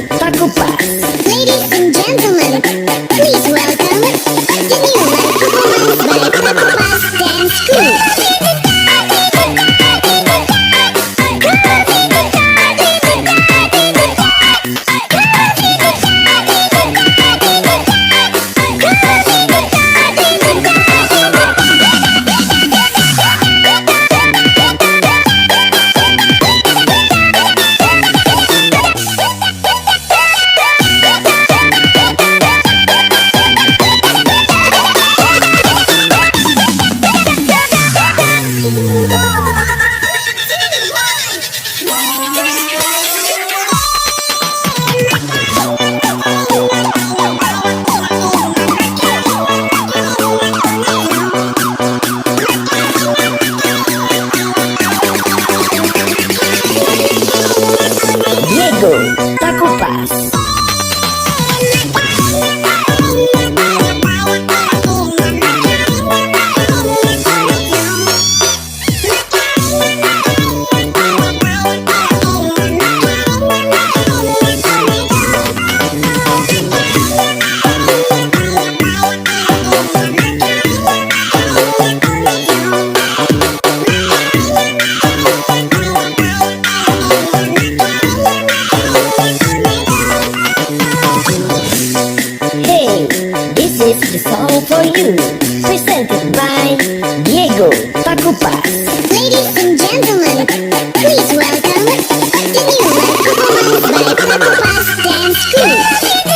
tak kupas. Ladies and gentlemen, please welcome the new live performance by Tak Kupas Dance Crew. Tak kupas. Hey, this is the song for you, presented by Diego Tak Kupas. Ladies and gentlemen, please welcome the new live performance by Tak Kupas Dance Crew.